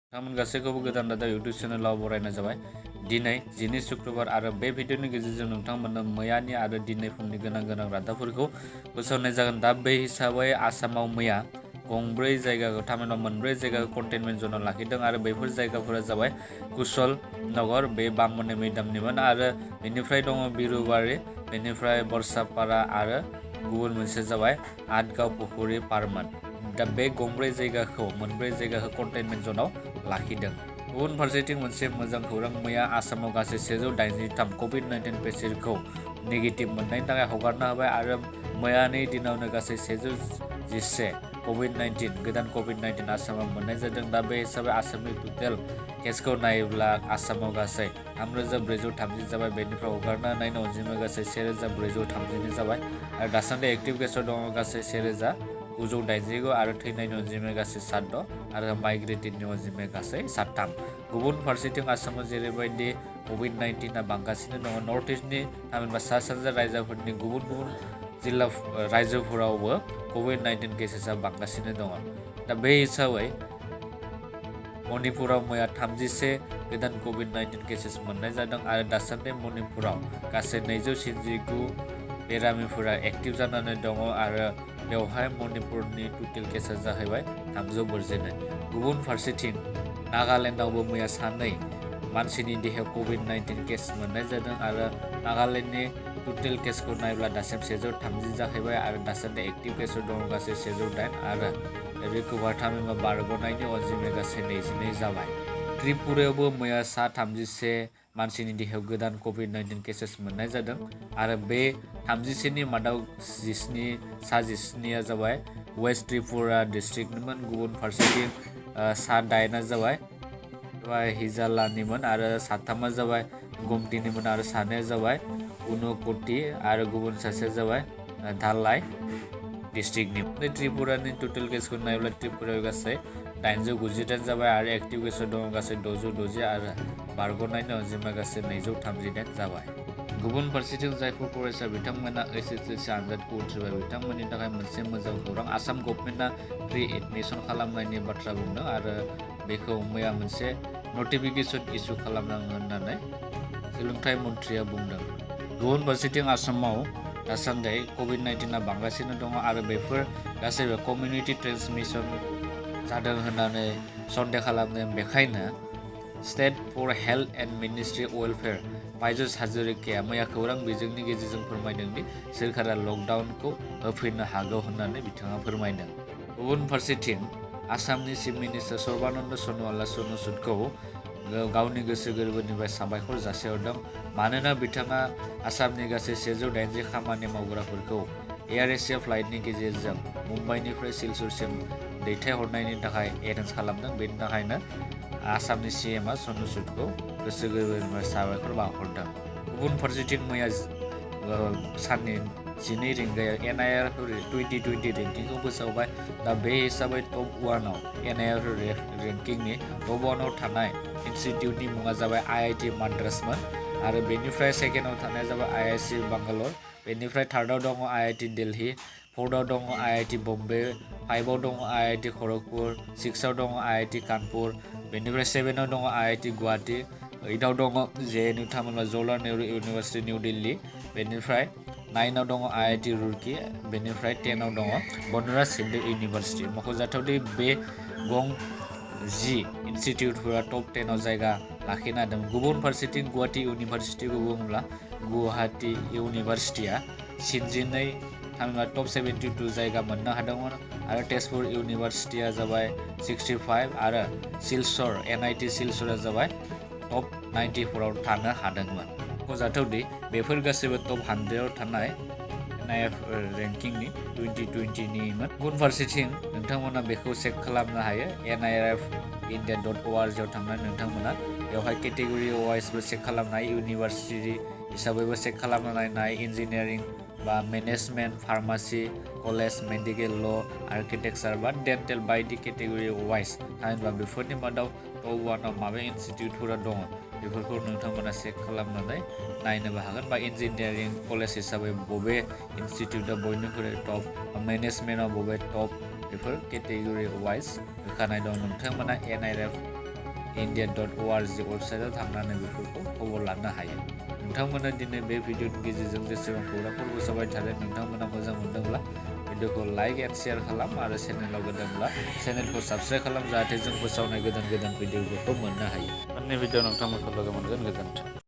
नोंथांमोन गासैखौबो गोदान रादाब इउटुब चेनेलाव बरायनाय जाबाय। दिनै 12 सुक्रुबार आरो बे भिडिअनि गेजेरजों नोंथांमोननो मैयानि आरो दिनै फुंनि गोनां रादाबफोरखौ फोसावनाय जागोन। दा बे हिसाबै आसामाव मैया गंब्रै जायगाखौ थामहिनबा मोनब्रै जायगाखौ कन्टेनमेन्ट जनाव लाखिदों आरो बेफोर जायगाफोरा जाबाय कुशल नगर, बे बामोननि मैदामनिमोन आरो बेनिफ्राय दङ बिरुबारि, बेनिफ्राय बरसापारा आरो गुबुन मोनसे जाबाय आटगाव पुखुरि पारमान। दा बे मोनब्रै जायगाखौ कन्टेनमेन्ट जनाव लाखिदों। गुबुन फारसेथिं मोनसे मोजां खौरां, मैया आसामाव गासै 183 कभिड-19 पेसेन्टखौ नेगेटिभ मोननायनि थाखाय हगारना होबाय आरो मैयानि दिनावनो गासै 111 गोदान कभिड-19 आसामाव मोननाय जादों। दा बे हिसाबै आसामनि टटेल केसखौ नायोब्ला आसामाव गासै 3430 जाबाय, बेनिफ्राय हगारना होनायनि अनजिमा गासै 1430 जाबाय आरो दासान्दि एक्टिभ केसआव दङ गासै 1989 आरो थैनायनि अनजिमाया गासै 7 आरो माइग्रेटेडनि अनजिमाया गासै 3। गुबुन फारसेथिं आसामाव जेरैबायदि कभिड-19 बांगासिनो दङ, नर्थ इस्टनि थामहिनबा सा सानजा रायजोफोरनि गुबुन रायजोफोरावबो कभिड-19 केसेसआ बांगासिनो दङ। दा बे हिसाबै मणिपुराव मैया 31 गोदान कभिड-19 केसेस मोननाय जादों आरो दासान्दि मणिपुराव गासै 269 बेरामिफोरा एक्टिभ जानानै दङ आरो बेवहाय मणिपुरनि टटेल केसआ जाहैबाय 342। गुबुन फारसेथिं नागालेण्डआवबो मैया 2 मानसिनि देहायाव कभिड-19 केस मोननाय जादों आरो नागालेण्डनि टटेल केसखौ नायोब्ला दासिम 130 जाहैबाय आरो दासान्दि एक्टिभ केसआव दङ गासै 108 आरो रिकभार थामहिनबा बारग'नायनि अनजिमाया गासै 22 जाबाय। त्रिपुरायावबो मैया 31 मानसिनि देहायाव गोदान कभिड-19 केसेस मोननाय जादों आरो बे 31नि मादाव 17 जाबाय वेस्ट त्रिपुरा डिस्ट्रिक्टनिमोन। गुबुन फारसेथिं 8 जाबाय हिजालानिमोन आरो 3 जाबाय गुमटिनिमोन आरो 2 जाबाय उनक'ति आरो गुबुन सासेया जाबाय धालाई डिस्ट्रिक्टनि। त्रिपुरानि टटेल केसखौ नायोब्ला त्रिपुरायाव गासै 898 जाबाय आरो एक्टिभ केसआव दङ गासै 660 आरो बारग'नायनि अनजिमा गासै 238 जाबाय। गुबुन फारसेथिं जायफोर फरायसा बिथांमोना SSLC आनजादखौ उथ्रिबाय बिथांमोननि थाखाय मोनसे मोजां खौरां, आसाम गभर्नमेन्टआ फ्रि एडमिसन खालामनायनि बाथ्रा बुंदों आरो बेखौ मैया मोनसे नटिफिकेसन इसु खालामनांगोन होननानै सोलोंथाइ मन्थ्रिया बुंदों। गुबुन फारसेथिं आसामाव दासान्दि कभिड-19 बांगासिनो दङ आरो बेफोर गासैबो कमिउनिटि ट्रेन्समिसन जादों होननानै सन्देह खालामदों। बेखायनो state for health and ministry welfare बायजुस हाजरिकाया मैया खौरां बिजोंनि गेजेरजों फोरमायदों दि सोरखारा लकडाउनखौ होफिननो हागौ होननानै बिथाङा फोरमायदों। गुबुन फारसेथिं आसामनि चिफ मिनिस्टार सर्बानन्द सन'वालआ सनु सुदखौ गावनि गोसो गोरबोनिफ्राय साबायखर जासिहरदों, मानोना बिथाङा आसामनि गासै 180 खामानि मावग्राफोरखौ एयार एसिया फ्लाइटनि गेजेरजों मुम्बाइनिफ्राय सिलचरसिम दैथायहरनायनि थाखाय एरेन्ज खालामदों। बेनि थाखायनो आसामनि CMआ सनु सुदखौ गोसो गोरबोनिफ्राय साबायखर बावहरदों। गुबुन फारसेथिं मैया साननि 12 रिंगायाव NIR 2020 रेंकिंखौ फोसावबाय। दा बे हिसाबै टप 1आव NIR रेंकिंनि टप 1आव थानाय इनस्टिटिउटनि मुङा जाबाय IIT माद्रासमोन आरो बेनिफ्राय सेकेन्डआव थानाया जाबाय IIC बांगालर, बेनिफ्राय थार्डआव दङ IIT दिल्ली, 4थआव दङ IIT बम्बे, 5आव दङ IIT खड़गपुर, 6आव दङ IIT कानपुर, बेनिफ्राय 7आव दङ IIT गुवाहाटी, 8आव दङ JNU थामहिनबा जवाहरलाल नेहरू इउनिभार्सिटि निउ दिल्ली, बेनिफ्राय 9आव दङ IIT रुड़की, बेनिफ्राय 10आव दङ बनारस हिन्दु इउनिभार्सिटि। मख'जाथावदि बे गं 10 इनस्टिटिउटफोरा टप 10आव जायगा लाखिनो हादों। गुबुन फारसेथिं गुवाहाटी इउनिभार्सिटिखौ बुङोब्ला गुवाहाटी इउनिभार्सिटिया 62 थामहिनबा टप 72 जायगा मोननो हादोंमोन आरो तेजपुर इउनिभार्सिटिया जाबाय 65 आरो सिलचर NIT सिलचरा जाबाय टप 94आव थानो हादोंमोन। मख'जाथावदि बेफोर गासैबो टप 100आव थानाय NIR रेंकिंनि 2020निमोन। गुबुन फारसेथिं नोंथांमोना बेखौ चेक खालामनो हायो nirfindia.org आव थांनानै नोंथांमोना बेवहाय केटेगरि वाइसबो चेक खालामनो हायो, इउनिभार्सिटि हिसाबैबो चेक खालामनो नायनो हायो, इन्जिनियारिं बा मेनेजमेन्ट, फार्मासि, कलेज, मेडिकेल, ल, आर्किटेक्सार बा डेन्टेल बायदि केटेगरि वाइस थामहिनबा बेफोरनि मादाव टप 1आव माबे इनस्टिटिउटफोरा दङ बेफोरखौ नोंथांमोना चेक खालामनानै नायनोबो हागोन बा इन्जिनियारिं कलेज हिसाबै बबे इनस्टिटिउटआ बयनिख्रुइ टप, मेनेजमेन्टआव बबे टप, बेफोर केटेगरि वाइस होखानाय दं। नोंथांमोना indian.org वेबसाइटआव थांनानै बेफोरखौ खबर लानो हायो। नोंथांमोना दिनै बे भिडिअनि गेजेरजों जेसेबां खौरांफोर फोसावबाय थादों नोंथांमोना मोजां मोनदोंब्ला भिडिअखौ लाइक एन्ड शेयार खालाम आरो चेनेलाव गोदानब्ला चेनेलखौ साबस्क्राइब खालाम जाहाथे जों फोसावनाय गोदान भिडिअफोरखौ मोननो हायो। उननि भिडिअ नोंथांमोनखौ लोगो मोनगोन। गोजोन्थों।